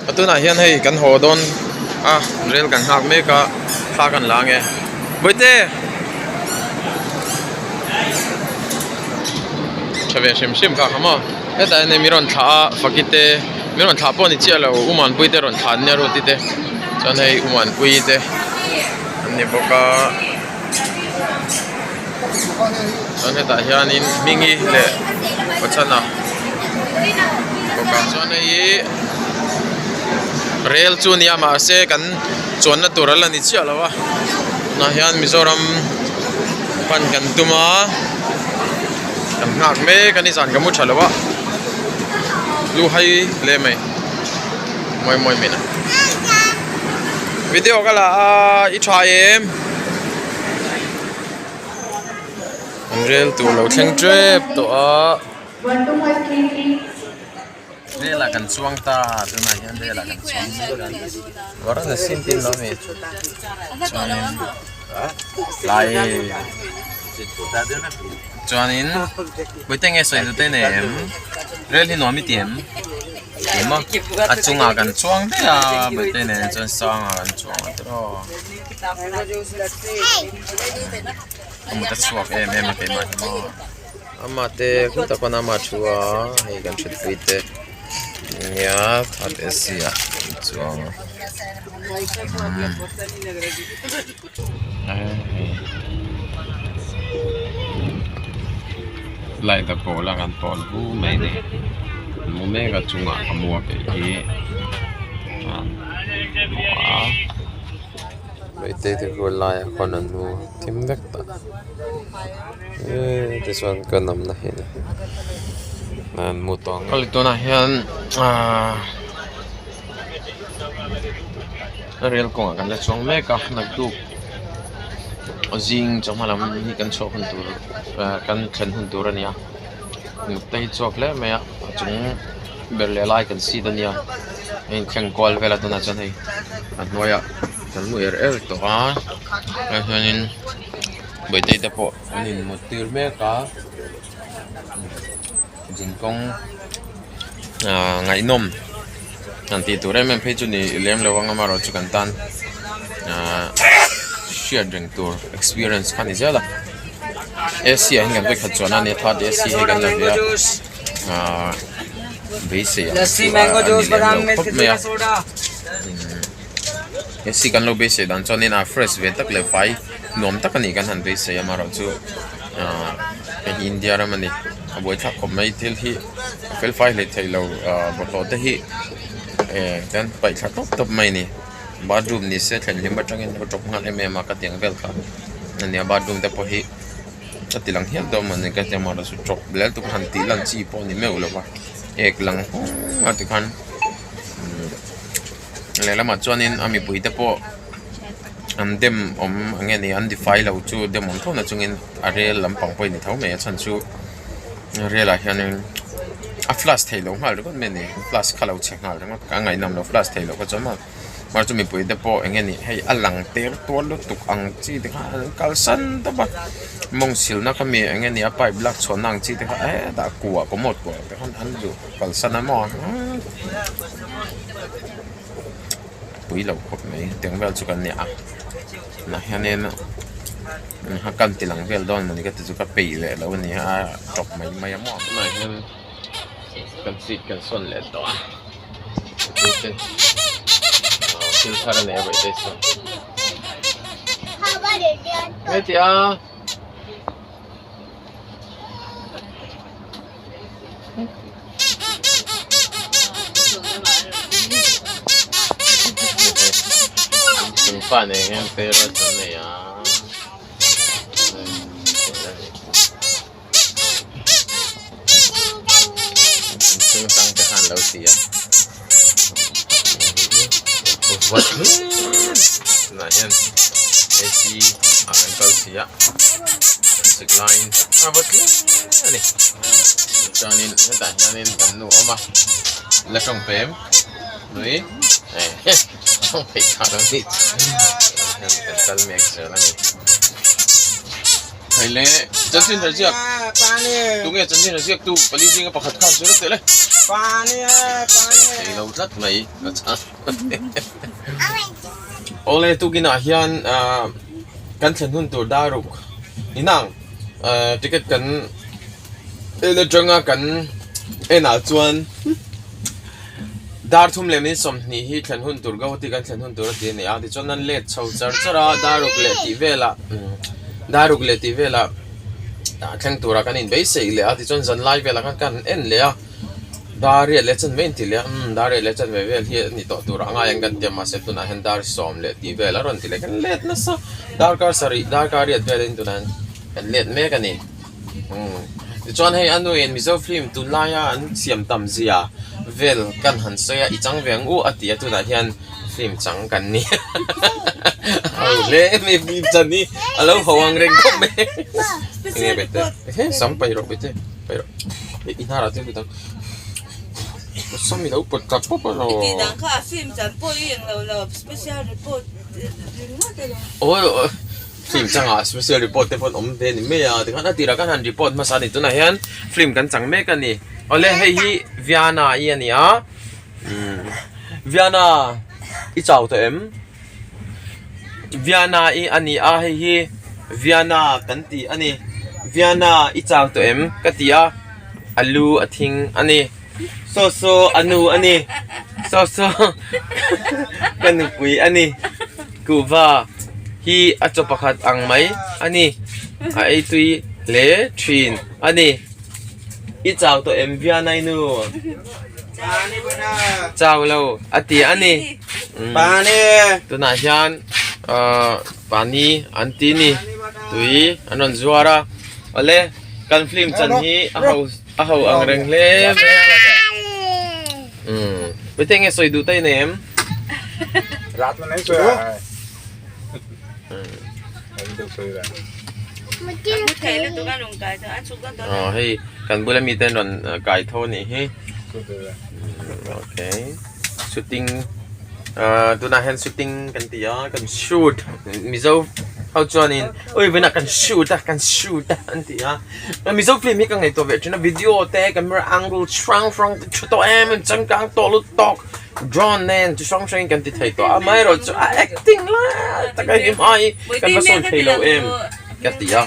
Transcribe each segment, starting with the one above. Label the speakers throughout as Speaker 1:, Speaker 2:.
Speaker 1: A tunah hian hei kan haw dawn a rel kan nghak mek a thla kan la ange Bawihte tha ve hrim hrim kha kha maw hetah hian hei mi rawn thlah a faki te mi rawn thlah pawh a ni chiah lo u Muanpui te rawn thlah an nia Ruati te chuan hei u Muanpui te an ni bawk a. Chuan hetah hianin Hmingi leh Pachana bawk a chuan hei hi rel chu a ni a mahse kan chuanna tur a la ni chiah lo a tunah hian Mizoram pan kan tum a kan nghak mek a ni zan ka mu tha lo a lu hai hle mai mawi mawi mai na video ka la a i tha em. An rel tur lo thleng tep tawh a rel ah kan chuang ta tunah hian rel ah kan chuang mek a Varanasi an tih lo ami chuanin tlai chuanin puite nge sawi duh te nei em rel hi nuam i ti em eng a a chungah kan chuang daih a puite nen chuan sangah kan chuang a tiraw. A mut a chhuak em em a keimah hi maw ama te hlu tak pawn ama thu a hei kan thutpui te nia third AC ah an chuang a light a pawl a kan pawl hu mai a ni an mu mek a chungah ka mu a kei hi a. Meitei te khu laiah khawn an hmu thim vek ta eee tichuan ka nawmna hi ani an mu tawh ang hei tunah hian ahh rel kawngah kan la chuang mek a naktuk zing chawhma lam hi kan chhuah hun tur ah kan thlen hun tur a ni a mut te hi chhuak hle mai a a chung ber leh lai kan seat a nia a inthleng kual vel a tunah chuan hei a hnuaiah kan mu er er tawh a tah hianin bawihte te pawh an in mut tir mek a zin kawng ah ngaihnawm han tih tur em em phei chu ni lem lo ang amaherawhchu kan tan ah hriat reng tur experience kha a ni zel a AC ah hian kan vawikhat chuan a nia third AC hi kan la ve a ahh beisei ang chu a ni lem lo khawp mai a AC kan lo beisei dan chuanin a fresh ve tak leh fai nuam tak a nih kan han beisei a amaherawhchu ahh hei hi India ram a ni a buaithlak khawp mai thil hi a fel fai hlei theih lo ahh bawlhhlawh te hi eh kan paih thla tawp tawp mai a ni bathroom ni se thlen hlim atangin a tawp nghal em em a ka tiang vel kha a nia bathroom te pawh hi a ti lang hial dawn mawni ka ti amaherawhchu tawp lel tuk han tih lan chi pawh a ni meuh lo va ek lang hawng a tikhan lehlamah chuanin a mipui te pawh an dem awm eng nge ni an tifai lo chu dem awm tho na chungin a rel lampang pawh a ni tho mai a chhan chu rel ah hianin a flash theih loh nghal ringawt mai a ni flash kha lo chhe nghal ringawt a ngaihnawm loh flash theih loh kha chuan maw mahse chu mipui te pawh eng nge ni hei a lang ter tual lutuk ang chi te kha an kalsan tawp a mawng silna kha mi eng nge ni a pipe lak chhuahna ang chi te kha hetah kua commode kua te khan an duh kalsan a maw pui lo khawp mai tiang vel chu kan ni a tunah hianin kan ti lang vel dawn mawni ka ti chu ka peih leh lo a ni a tawp mai mai a maw tunah hian kan seat kan sawn leh tawh a thil thar a nei a vawiin te chuan heti a. Inchung pa nen hian parrot an nei a inchung tang te khan lo ti a tunah hian AC ah kan kal si a sik laiin a vawt hle a ni chuanin hetah hianin kan nu a awm a la tawng pem nui tawng peih thah lo ni hian kan kal mek zel a ni. Hei le chanchin thar ziak tunge chanchin thar ziak tu pali zinga pakhat khan sawi lawk teh le thei lo tlat mai awle tukinah hian ah kan thlen hun tur dar ruk inang ah ticket kan en atanga kan enah chuan. Dar thum leh min 20 hi thlen hun tur Guwahati kan thlen hun tur a ti a ni a, tichuan an let chho char char a, dar ruk leh tih velah dar ruk leh tih velah thleng tura kan inbeisei leh a, tichuan zan lai velah khan kan en leh a, dar riat leh chanve in ti leh a, umm dar riat leh chanve vel hi a ni tawh tur a ngai ang kan ti a, mahse tunah hian dar sawm leh tih vel a rawn ti leh kan let nasa, darkar sarih darkar riat velin tunah hian kan let mek a ni. Tichuan hei a nuin Mizo film tunlaia an siam tam zia vel kan han sawi a, i chang ve ang u a ti a, tunah hian film chang kan ni ho hle mai film chan hi a lo ho ang reng khawp mai enge bete he sam pai rawh bete pai rawh i hnar ah te lut ang sam i lo pawt tla pawp a rawh
Speaker 2: Tih dan kha a film chan pawh i englo lo special report ringawt a lo.
Speaker 1: Awi. Film changah special report te pawh an awm ve ni mai a tikhan a tirah khan han report hmasa a ni tunah hian film kan chang mek a ni awle hei hi Viana i a ni a umm Viana i chau tawh em Viana i a ni a hei hi Viana kan ti a ni Viana i chau tawh em ka ti a a lu a thing a ni saw saw a nu a ni saw saw ka nupui a ni. Kuhva hi a chaw pakhat ang mai a ni a ei tui hle thin a ni i chau tawh em vianai nu chau lo a ti a ni tunah hian ahh pani an ti ni tui an rawn zuar a awle kan film chan hi a ho a ho ang reng hle mai a umm mite enge sawi duh ta i nei em? Aw hei kan bula mite an rawn kai tho anih hi okay shooting ah tunah hian shooting kan ti a kan shoot mizo ho chuanin ui vawiinah kan shoot a kan shoot a an ti a mizo film hi ka ngaihtuah ve thin a video te camera angle chi hrang hrang te thu tawh em em changkang tawh lutuk. Drone nen chi hrang hrangin kan ti thei tawh a, amaherawh chu a acting lai taka hi hma hi kan va sawn thei lo em ka ti a,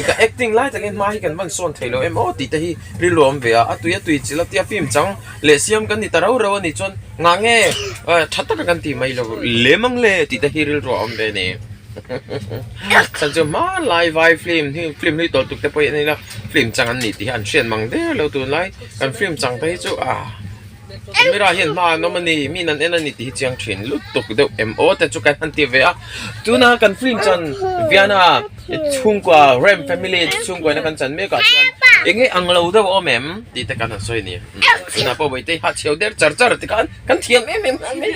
Speaker 1: ka acting lai takin hma hi kan van sawn thei lo em aw tih te hi rilru a awm ve a, a tui a tui chilh a tia film chang leh siam kan ni ta rau rau a nih chuan ngah nge tha taka kan ti mai lo lem ang le tih te hi rilru a awm ve a ni. Chhan chu hmanlai vai film hi film hlui tawh tuk te pawh hi an ni la film chang an ni tih hi an hriat mang der lo tunlai kan film chang te hi chu ah camera hian hma an awm a ni mi in an en a ni tih hi chiang thin lutuk deuh em aw te chu kan han ti ve a tuna kan film chan Viana chhungkua Rem family chhungkua ina kan chan mek ah chuan eng nge ang lo deuh a awm em tih te kan han sawi a ni tunah pawh Vawite hi hah chheu der char char tikhan kan thiam em em a ni.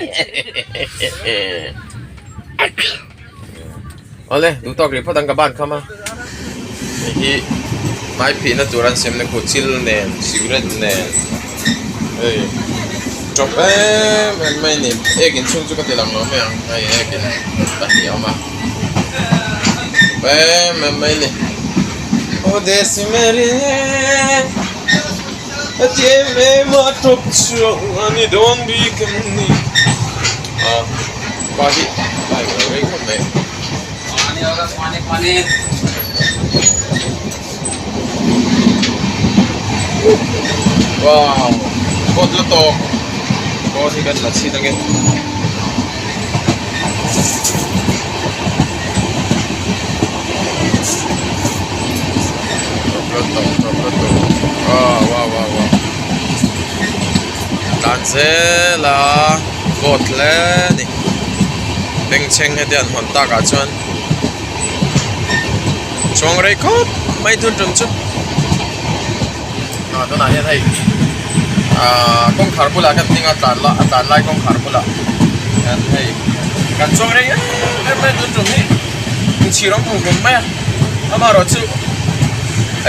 Speaker 1: Awle duh tawk rih phawt ang ka ban kham a hei hi hmai phihna tur an semna khu chil nen cigarette nen hei tawp em em mai a ni ek inchhung chu ka ti lang lo mai ang hei ek in pahnih a awm a tawp em em mai a ni aw desi meri a ti em em a tawp chhuak a ni dawn bik em ni a pa hi bike a lo rei khawp mai. Wow kawt la tawk kawt hi kan la chhin ange. Tlan zel a vawt hle a ni bengchheng heti an hawn takah chuan chuang rei khawp mai tun tum chu ah tunah hian hei ah kawngkhar bulah kan ding a tlan la a tlan lai kawngkhar bulah hian hei kan chuang rei em em mai tun tum hi inchhir awm vung vung mai a amaherawhchu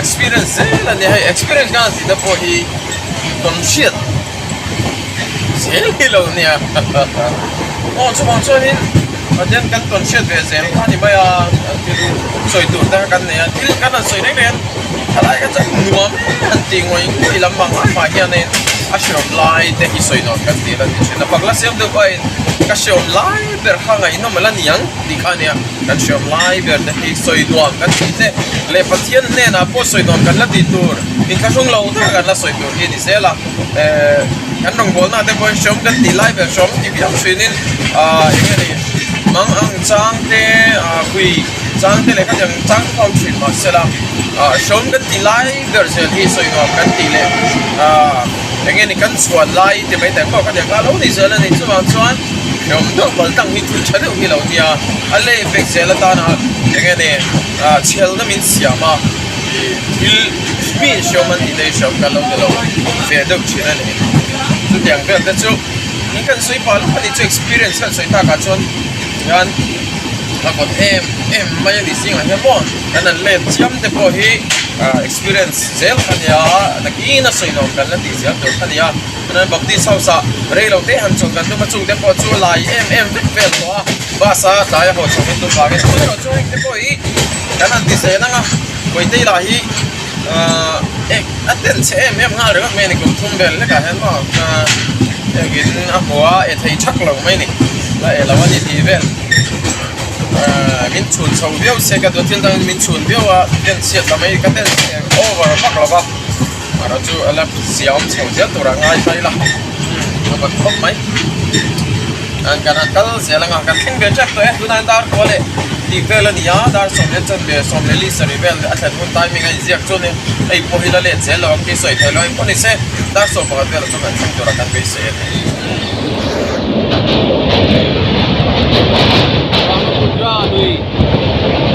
Speaker 1: experience zel a ni a hei experience kan han tih te pawh hi tawn hriat zel hi lo nia aw chuvang chuanin. Pathian kan tawn hriat ve zel kha a ni mai a, thil sawi tur te kha kan nei a, thil kan han sawi reng reng a thalai kha chuan nuam han tih ngawih ngawih lam ang ang mah hianin a hreawm lai te hi sawi nuam kan tih la ti thin a, pakla siam deuh pawhin ka hreawm lai ber kha ngaihnawm a la ni ang tih kha a nia, kan hreawm lai ber te hi sawi nuam kan tih te leh Pathian hnenah pawh sawi nuam kan la tih tur inthlahrung lo tak kan la sawi tur hi a ni zel a, eh kan rawngbawlna te pawhin hreawm kan tih lai ber hreawm ti viau thinin ah eng nge ni mang ang chang te ah hui chang te leh khatiang chang te pawh a awm thin mahsela ah hreawm kan tih lai ber zel hi sawi nuam kan tih leh ah eng nge ni kan chhuan lai ti mai tak pawh khatiang kha a lo ni zel a ni chuvang chuan hreawm deuh bal tang hi thil tha deuh hi lo nia a leh vek zel atana eng nge ni ah chhelna min siam a ih thil mi hreawm an tih te hi hreawm kan lo ni lo ve deuh thin a ni chutiang vel te chu in kan sawi pah lawk a ni chu experience kan sawi takah chuan hian a kawt em em mai a ni zingah hian maw kan han let chiam te pawh hi ah experience zel kha nia nakin a sawi nuam kan la tih zel tur kha nia chuan Baptist house ah reilo te han chawlh kan tum a chung te pawh chu lai em em vek vel tawh a bus a tlai a haw chho kan tum vangin chu erawh chu heng te pawh hi kan han ti zel ang a Kawitei lah hi ahh eh a ten chhe em em nghal ringawt mai a ni kum thum vel hlekah hian maw engin a hmu a e thei thak lo mai a ni la e lo a ni tih vel ahh min chhun chho viau se ka duh thil dangin min chhun viau a ten chhiat la mai ka ten chhe over vak lo va erawh chu a la siam chho zel turah ngai phei ila a vawt khawp mai kan han kal zel anga kan thleng ve tep tawh e tunah hian dar kua leh tih vel a ni a dar sawm leh chanve sawm leh li sarih vel a thlen hun timing a inziak chuan in hei pawh hi la let zel lo ang tih sawi theih loh engpawh ni se dar 11 velah chuan kan thleng turah kan beisei a ni. Brahmaputra lui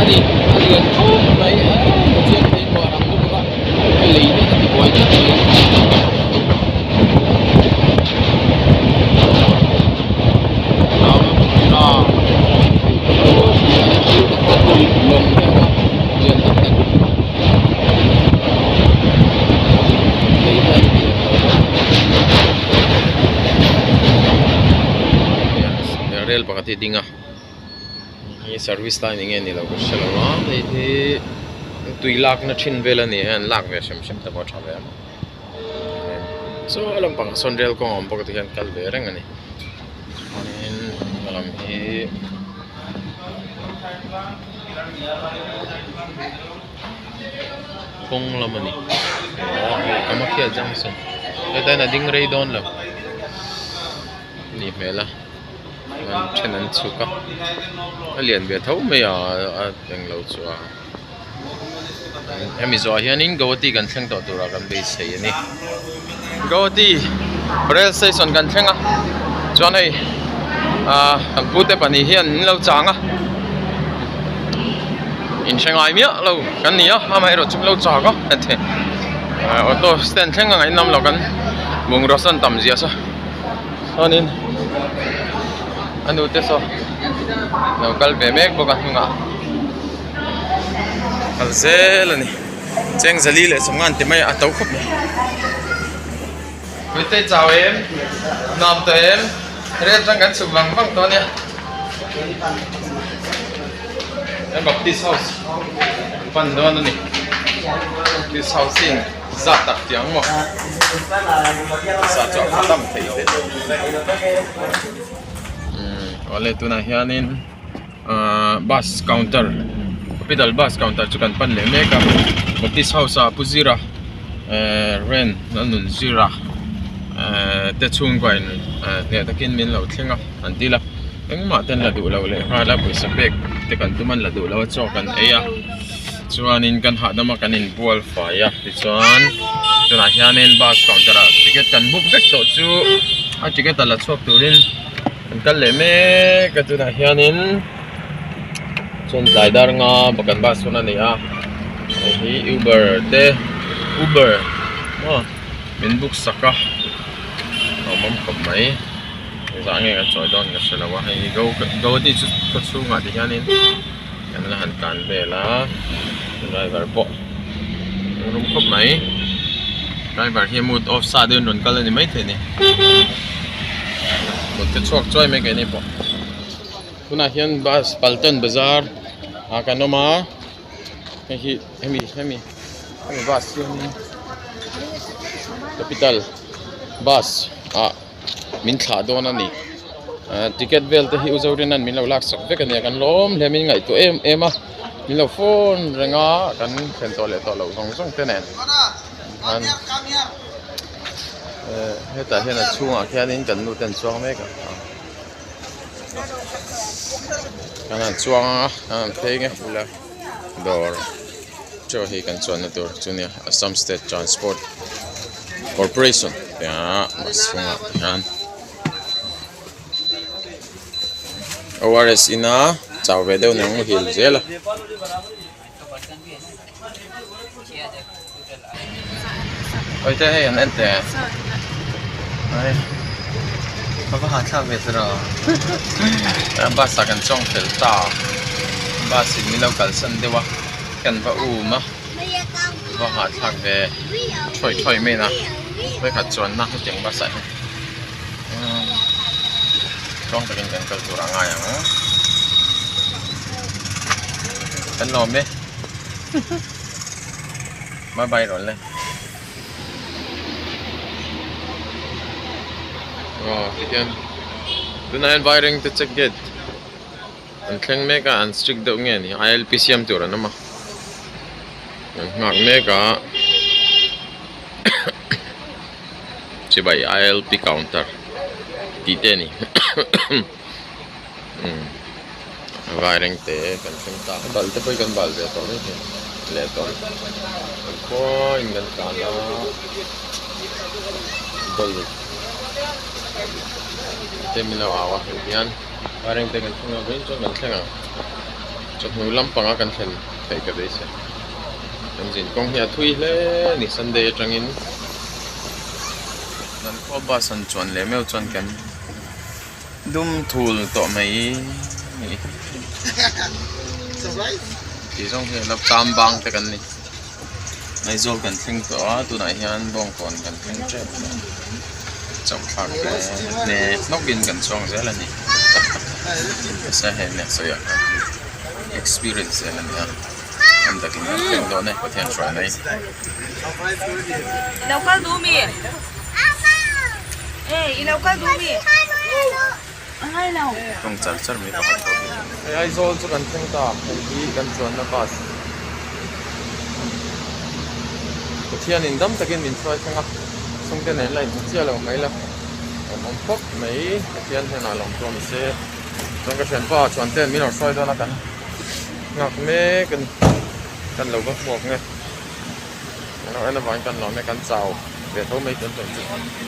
Speaker 1: a ni a lian khawp mai e Pathian thei pawh a rang lutuk a a lei hian a ti buai tlat mai. Brahmaputra lawng te awm a lian tak tak lei hian a ti rel pakhat hi a ding a hei service line eng nge ni lo ka hre lo a hei hi tui lakna thin vel a ni a an lak ve hrim hrim te pawh a tha ve ang saw lampang ah sawn rel kawng a awm bawk a tikhian kal ve reng a ni chuanin a lam hi. Kawng lam a ni aw hei Kamakhya junction hetah hian a ding rei dawn lo a nih hmel a an then an chhuk a a lian ve tho mai a a englo chu a hemi zawhah hianin Guwahati kan thleng tawh turah kan beisei a ni Guwahati rail station kan thleng a chuan hei ah kan pute pahnih hian an lo chang a. In hre ngai miah lo kan ni a amaherawh chu lo chak a heti auto stand thleng a ngaihnawm lo kan bungraw sawn tam zia saw chuanin a nu te saw lo kal ve mek bawk a hnungah kal zel a ni chengzali leh sawmnga an ti mai a a to khawp mai. Puitei chau em nuam tawh em rel atang kan chhuk vang vang tawh a nia Baptist house pan dawn a ni Baptist house hi zat tak tih ang maw sa chu a khat tam thei hle awle tunah hianin ahh bus counter capital bus counter chu kan pan leh mek a Baptist house ah Pu Zira ehh ren a nun zira ehh te chhungkua in hneh takin min lo thleng a an dil a engmah te an la duh loh leh nghal a pawisa pek te kan tum an la duh loh a chaw kan ei a chuanin kan hahdam a kan inbual fai a tichuan tunah hianin bus counter ah ticket kan book vek tawh chu a ticket a la chhuak turin. An kal leh mek a tunah hianin chuan tlai dar nga kan bus hun a ni a hei hi uber te uber maw min book sak a a awm khawp mai engzah nge kan chawi dawn ka hre lo a hei hi guwahati chu khaw chhungah ti hianin kan la han tlan vel a driver pawh a rum khawp mai driver hi mood off sa deuhin rawn kal a ni maithei a ni. Mut te chhuak chuai mai keini pawh. Tunah hian bus Paltan bazar ah kan awm a hei hi hemi hemi hemi bus hianin capital bus ah min thlah dawn a ni ah ticket vel te hi u Zorina'n min lo laksak vek a nia kan lawm hle min ngaihtuah em em a min lo phone reng a kan thlen tawh leh tawh loh zawng zawng te nen khan eh hetah hian a chhungah khianin kan nu te an chuang mek a. Kan han chuang a kan han phei nge ula dawr chaw hi kan chuanna tur chu nia Assam State Transport Corporation tih a bus chhungah hian ORS in a chau ve deuh nen muhil zel a. Awite hei an en teh ai ka va hahthlak ve tawh a bus ah kan chuang fel ta bus in min lo kalsan deuh a kan va um a va hahthlak ve thawi thawi mai a vawikhat chuanna hetiang bus ah hian tluang takin kan kal tur a ngai ang kan lawm e. Bye bye rawn le. Aw tihian tunah hian Vairengte check gate an thleng mek a an strict deuh nge ni I L P siam tur an awm a an nghak mek a chibai I L P counter tih te a ni. Umm Vairengte kan thleng ta a bal te pawh hi kan bal ve tawh mai thei leh tawh kan khuain kan tlan a ball te min lo au a hei hian Vairengte kan thleng a vawiin chuan kan thleng ang chawhnu lampanga kan thlen theih ka beisei kan zin kawng hi a thui hle a ni Sunday atangin kan khua bus han chuan leh meuh chuan kan. Dum thul tawh mai tih zawng hi alo cham bang te kan ni Aizawl kan thleng tawh a tunah hian bawngkawn kan thleng tep tawh chauh thlak hle hne hnawk in kan chuang zel a ni mahse hei nia sawi ah khan experience zel a ni a tam takin kan thleng dawn e Pathian hruai mai. Tawng char char mai pakhat pawh hi. Hei Aizawl chu kan thleng ta hei hi kan chuanna bus Pathianin dam takin min hruai thleng a chhungte nen la inhmu chiah lo mai la awm awm khawp mai Pathian hnenah lawm chu a ni se chuan ka thianpa chuan ten min rawn hruai dawn a kan nghak mek a ni kan lo va hmuak nge. Kan lo en avangin kan lawm e kan chau ve tho mai kan tawh chu.